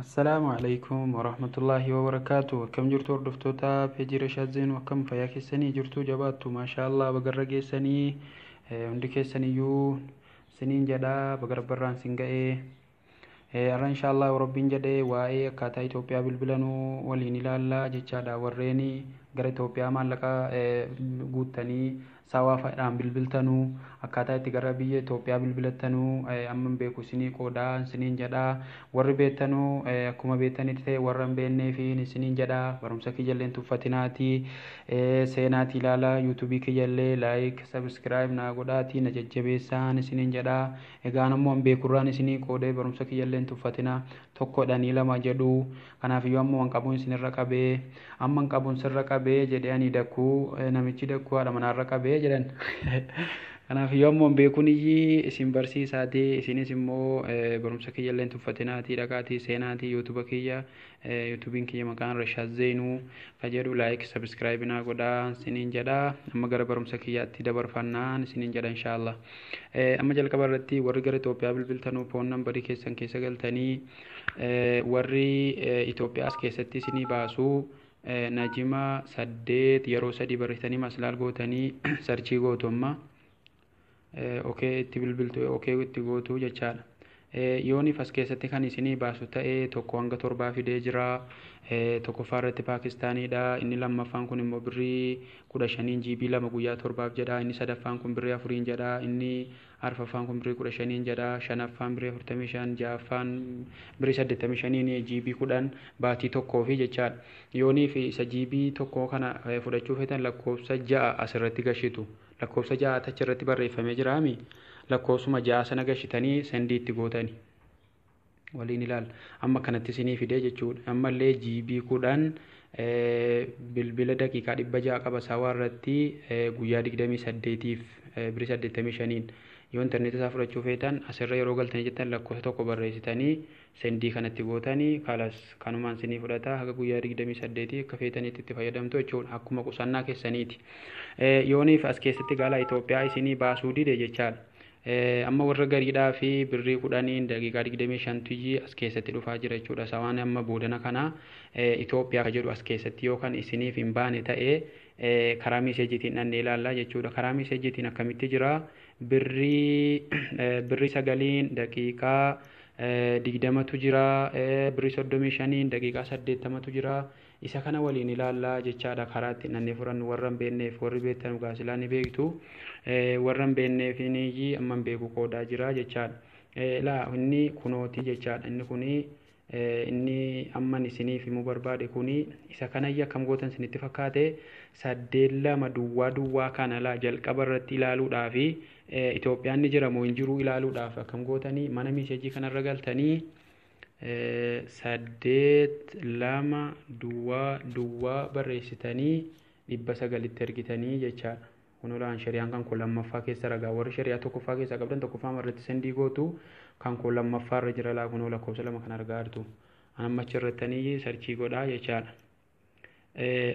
Assalaamu alaikum warahmatullaahi wabarakaatu. Akkam jirtu hordoftoota peejii Rashaad Zeenuu? Akkam fayyaa keessanii jirtu? Jabaattu? Maashaallah, bagarra geessanii hundi keessaniyyuu siniin jedha, baga rabbarraan sin ga'ee. Har'a inshaallah Rabbiin jedhee waa'ee akkaataa Itoophiyaa bilbilanuu waliin ilaallaa jechaadha. Warreen gara Itoophiyaa maallaqa guuttanii saawaa fa'aadhaan bilbiltanuu, akkaataa itti gara biyya Itoophiyaa bilbilattanuu amma hin beeku isinii qoodaa isiniin jedhaa. Warri beektanuu akkuma beektanitti ta'e, warra hin beekneef isiniin jedhaa, barumsa kiyyallee hin tuffatinaatii seenaatii ilaalaa, yuutuubii kiyyallee like, subscribe naa godhaatii na jajjabeessaan isiniin jedhaa. Egaan ammoo hin beekurraan isinii qoodee, barumsa kiyyallee hin tuffatinaa. Tokkodhanii lama jedhu, kanaafiyyuu ammoo hin qabuun isinirra qabee, amma hin qabuun sirra qabee jedhee ani dakkuu namichi dakkuu haadha manaarra qabee jedhan. Kanaafiyyuu ammoo hin beekuun iyyii isin barsiisaatii, isinis immoo barumsa kiyyallee hin tuffatinaatii dhaqaatii seenaatii yuutuuba kiyya, yuutuubiin kiyya maqaan Rashaad Zeenuu ka jedhu, like, subscribe naa godhaa isiniin jedha. Amma gara barumsa kiyyaatti dabarfannaan isiniin jedha inshaallah. Amma jalqaba irratti warri gara Itoophiyaa bilbiltanuu phone numberii keessan keessa galtanii, warri Itoophiyaas keessatti isinii baasuu najima 8 yeroo 3 barreessanii maslaal gootanii searchii gootu. Amma okay itti bilbiltu, okay itti gootu jechaadha. Yoonif as keessatti kan isinii baasu ta'e 1 hanga 7 fidee jira. Tokkoffaa irratti Paakistaaniidha. Inni lammaffaan kun immoo birrii 15n GB 2 guyyaa 7f jedha. Inni sadaffaan kun birrii 4n jedha. Inni arfaffaan kun birrii 15n jedha. Shanaffaan birrii 45, ja'affaan birrii 85n GB 10 baatii tokkoo fi jechaadha. Yooniif isa GB 1 kana fudhachuu feetan lakkoofsa 6 asirratti gashitu. Lakkoofsa 6 achirratti barreeffamee jiraami. Lakkoofsuma 6 sana gashitanii sendii itti gootani. Waliin ilaalla. Amma kanatti isinii fidee jechuudha. Ammallee GB 10 bilbila daqiiqaa 600 qaba saawaa irratti guyyaa 28f birrii 85n. Yoo intarneeta isaa fudhachuu feetan asirra yeroo galtanii jettan lakkoofsa 1 barreessitanii sendii kanatti gootanii, kalas kanumaan isinii fudhata. Haga guyyaa 28 akka feetanitti itti fayyadamtu jechuudha, akkuma qusannaa keessaniiti. Yooniif as keessatti gala Itoophiyaa isinii baasuu dide jechaadha. Amma warra gariidhaa fi birrii 10n daqiiqaa 25tuyyi as keessatti dhufaa jira jechuudha. Sawaan amma boodana kana Itoophiyaa ka jedhu as keessatti yoo kan isiniif hin baane ta'e karaa messageiitiin dhannee ilaallaa jechuudha. Karaa messageiitiin akkamitti jira? Birrii 9n daqiiqaa 20tu jira. Birrii 35n daqiiqaa 80tu jira. Isa kana waliin ilaallaa jechaadha. Karaa ittiin dhannee fudhannu warra hin beekneef, warri beektan gaasilaa ni beektu. Warra hin beekneef amma hin beeku qoodaa jira jechaadha. Laa, inni kunooti jechaadha. Inni kuni, inni amman isiniif himuu barbaade kuni isa kanayya. Akkam gootan isinitti fakkaate? 8 2 duwwaa duwwaa kana laa jalqaba irratti ilaaluudhaafi, Itoophiyaan ni jira moo hin jiru ilaaluudhaaf akkam gootanii? Mana messageii kanarra galtanii 8 2 duwwaa duwwaa barreessitanii 900tti ergitanii jechaadha. Kun olaan shariyaan kan koo lammaffaa keessa ragaa. Warri shariyaa tokkoffaa keessaa qabdan tokkoffaa irratti sendii gootu. Kan koo lammaffaa irra jira. Laa, kunoo lakkoofsa 2 kan argaa jirtu. Amma achirrattanii searchii godhaa jechaadha.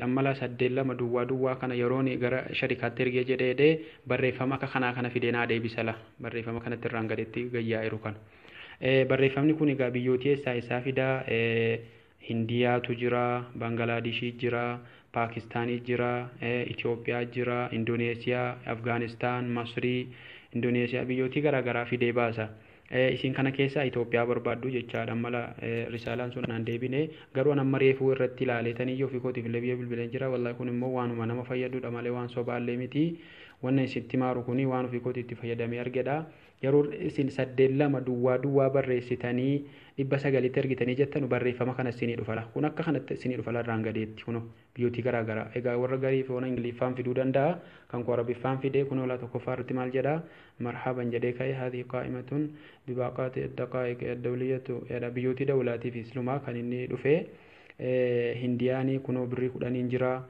Amma laa, 8 2 duwwaa duwwaa kana yeroon gara sharikaatti ergee jedhee barreeffama akka kanaa kana fidee naa deebisa. La, barreeffama kanatti irraan gadetti gayyaa jiru kana. Barreeffamni kun egaa biyyoota eessaa eessaa fidaa? Hindiyaatu jira, Baangalaadishii jira, Paakistaanii jira, Itoophiyaa jira, Indoneesiyaa, Afgaanistaan, Masrii, Indoneesiyaa, biyyootii garaagaraa fidee baasa. Isin kana keessaa Itoophiyaa barbaaddu jechaadha. Mala risaalaan sun naan deebine, garuu an amma reefuu irratti ilaaleetanii ofii kootiif illee biyya bilbileen jira. Wallahi kun immoo waanuma nama fayyadudha malee waan sobaallee miti. Wanna isitti maaru kuni waan ofii kootii itti fayyadamee argedha. Yeroo isin 8 2 duwwaa duwwaa barreessitanii 900tti ergitanii jettanu barreeffama kana isinii dhufala. Kun akka kanatti isinii dhufala irraan gadeetti, kuno biyyootii garaagaraa. Egaa warra garii fi Ingiliffaan fiduu danda'a. Kan koo Arabiffaan fidee. Kunoo laa, tokkoffaa irratti maal jedha? Marhaban jedhee ka'e. هذه قائمة بباقات الدقائق الدولية jedha. Biyyootii dawlaatiif islumaa kan inni dhufe. Hindiyaanii kunoo birrii 10n jira.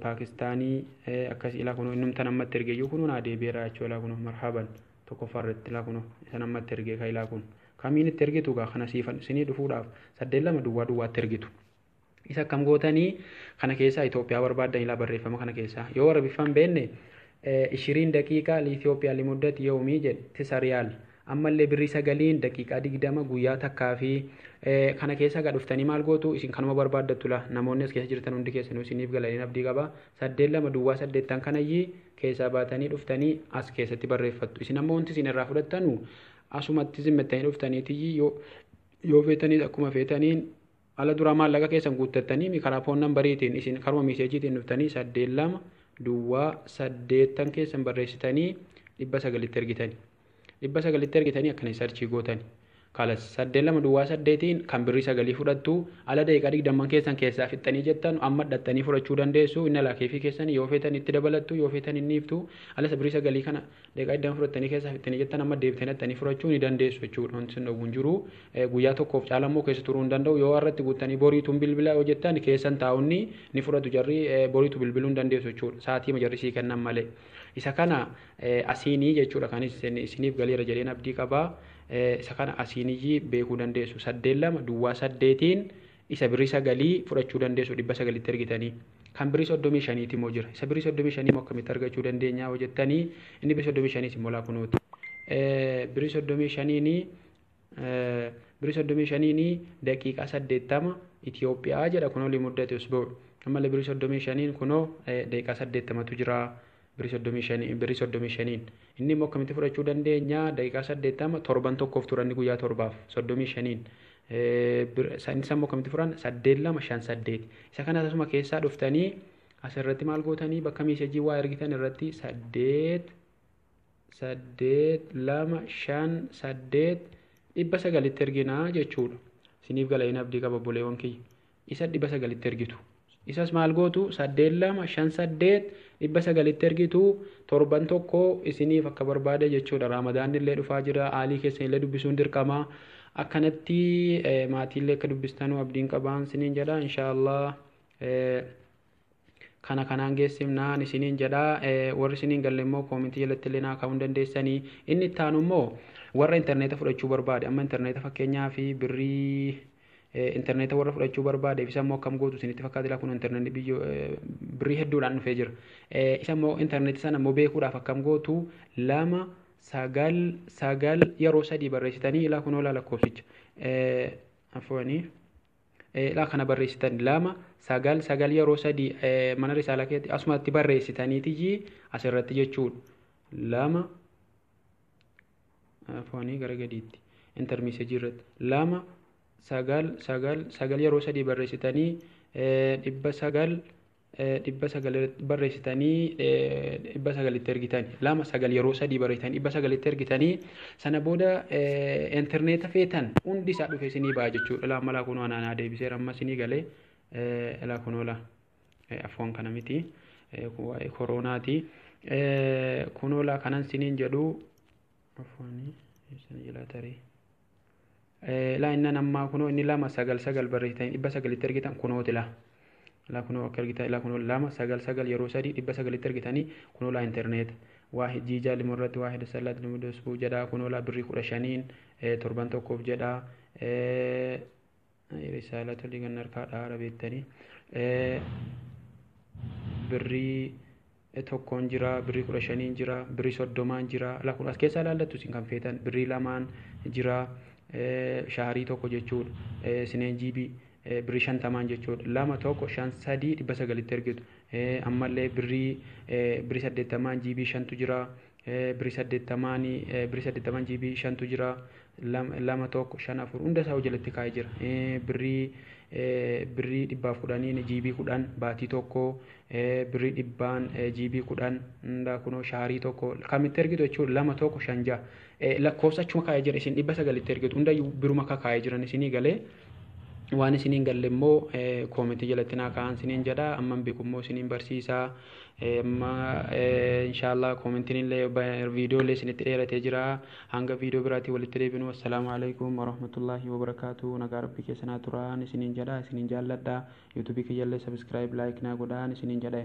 Paakistaanii akkas ilaa, kunoo innumtan ammatti ergeeyyuu kunoo naa deebi'eera jechuudha. Kunoo marhaban tokkoffaa irratti, ilaa kunoo isan ammatti ergee ka ilaa kun kamiin itti ergitu gaa kana siifan isinii dhufuudhaaf 8 2 duwwaa duwwaatti ergitu. Isa akkam gootanii kana keessaa Itoophiyaa barbaaddan? Ilaa, barreeffama kana keessaa yoo Arabiffaan beenne 20 دقيقة لإثيوبيا لمدة يومي jedhe 9 riyaal. Ammallee birrii 9 daqiiqaa 20 guyyaa takkaa fi kana keessa gaa dhuftanii maal gootu isin kanuma barbaaddattu la. Namoonni as keessa jirtan hundi keessanuu isiniif galanii abdii qaba. 8 2 duwwaa 8 kanayyii keessaa baatanii dhuftanii as keessatti barreeffattu. Isin ammoo wanti isin irraa fudhattanu asumatti zimmettanii dhuftaniitiyyi yoo feetaniis akkuma feetaniin ala duraa maallaqa keessan guuttattanii karaa phone numberiitiin isin karuma messagiitiin dhuftanii 8 2 duwwaa 8 keessan barreessitanii 900tti ergitanii. 900tti ergitanii akkana search gootani. Kalas 8 2 duwwaa 8 kan birrii 9 fudhattu. Ala daqiiqaa 20 keessan keessaa fixxanii jettan amma dhattanii fudhachuu dandeessu. Inni alaa keefii keessan yoo feetan itti dabalattu, yoo feetan inni iftu. Ala isa birrii 9 kana daqiiqaa 20 fudhattanii keessaa fixxanii jettan amma deebitanii dhattanii fudhachuu ni dandeessu jechuudha. Wanti sun dhowwu hin jiru. Guyyaa tokkoof caala immoo keessa turuu hin danda'u. Yoo irratti guuttanii boriituun bilbila yoo jettan keessan taa'unni ni fudhatu jarri, boriitu bilbiluu hin dandeessu jechuudha. Sa'aatii jarri sii kennan malee. Isa kana asiinii jechuudha kan isiniif galeera jedheen abdii qabaa. Isa kana asiiniyyii beekuu dandeessu. 8 2 duwwaa 8 isa birrii 9 fudhachuu dandeessu 900tti ergitanii. Kan birrii 35 immoo jira. Isa birrii 35 immoo akkamitti argachuu dandeenya yoo jettanii, inni birrii 35 immoo laakunooti. Birrii 35 birrii 35 daqiiqaa 80 Itoophiyaa jedha kunoo limuddate usbuu. Ammallee birrii 35 kunoo daqiiqaa 80tu jira. Birrii 35, birrii 35 inni immoo akkamitti fudhachuu dandeenya? Daqiiqaa 80 torban tokkoof turanni guyyaa torbaaf 35. Inni immoo akkamitti furan? 8 2 5 8. Isa kana asuma keessaa dhuftanii asirratti maal gootanii bakka message waa ergitan irratti 8 8 2 5 8 900tti erginaa jechuudha. Isiniif gala inni abdii qaba obboleewwan kiyya. Isa 900tti ergitu. Isas maal gootu? 8 2 5 8 900tti ergitu, torban tokko isiniif akka barbaade jechuudha. Raamadaanni illee dhufaa jira. Aalii keessan illee dubbisuun dirqama. Akkanatti maatiillee akka dubbistanuu abdiin qabaan isiniin jedha. Inshaallah kana kanaan geessifnaan isiniin jedha. Warri isiniin galle immoo comment jalatti illee naa kaa'uu dandeessanii. Inni itti aanu immoo warra intarneeta fudhachuu barbaade, amma intarneeta fakkeenyaa fi birrii intarneeta warra fudhachuu barbaade isa immoo akkam gootu isinitti fakkaata? Kun intarneetni biyyoo birrii hedduudhaan dhufee jira. Isa immoo intarneetii sana immoo beekuudhaaf akkam gootu? 2 9 9 yeroo sadii barreessitanii, ilaa kunoo laa lakkoofsicha afoonii ilaa kana barreessitan, 2 9 9 yeroo sadii mana risaalaa keessatti asumatti barreessitaniitiyyi asirratti jechuudha. 2 afoonii gara gadiitti enter message irratti 2 9 9 9 yeroo sadii barreessitanii 900 900 barreessitanii 900tti ergitanii, 2 9 yeroo sadii barreessitanii 900tti ergitanii, sana booda intarneeta feetan hundi isaa dhufe isinii ba'a jechuudha. Laa malaa kunoo anaanaa deebiseera, amma isinii galee. Laa kunoo laa afoon kana miti, waa'ee koroonaati. Kunoo laa kanan isiniin jedhu afoonii isin jalaa tarii. Laa innan ammaa kunoo inni 2 9 9 barreessitanii 900tti ergitan kunooti laa. Laa kunoo akka ergitan, laa kunoo 2 9 9 yeroo sadii 900tti ergitanii, kunoo laa intarneeta. Waa jiijaa limu irratti waa hidha salaat limu dosbuu jedha, kunoo laa birrii 15n torban tokkoof jedha. Risaalaa tolii kan harkaa dhaara beektanii. Birrii 1n jira, birrii 15n jira, birrii 30n jira. Laa kun as keessaa ilaallattu isin kan feetan, birrii 2n jira, shaarii tokko jechuudha. Sineen jiibii birrii 50n jechuudha. 2 1 5 3 900tti ergitu. Ammallee birrii 80n jiibii 5tu jira. Birrii 80n, birrii 80 jiibii 5tu jira. 2 1 5 4 hunda isaa jalatti kaa'ee jira. Birrii 110n jiibii 10 baatii tokko, birrii 100n jiibii 10 hundaa kunoo shaarii tokko kamitti ergitu jechuudha. 2 1 5 6 lakkoofsa achuma kaa'ee jira, isin 900tti ergitu, hundayyuu biruma kaa'ee jiran isinii galee. Waan isiniin galle immoo comment jalatti naa kaa'an isiniin jedha. Amman beeku immoo isiniin barsiisaa. Amma inshaallah commentiin illee viidiyoo illee isinitti dheeratee jira. Hanga viidiyoo biraatii walitti deebinu, assalaamu alaikum warahmatullaahi wabarakaatu. Nagaa rabbii keessanaa turaan isiniin jedha, isiniin jaalladha. YouTubeii kiyyallee subscribe, like naa godhaan isiniin jedha.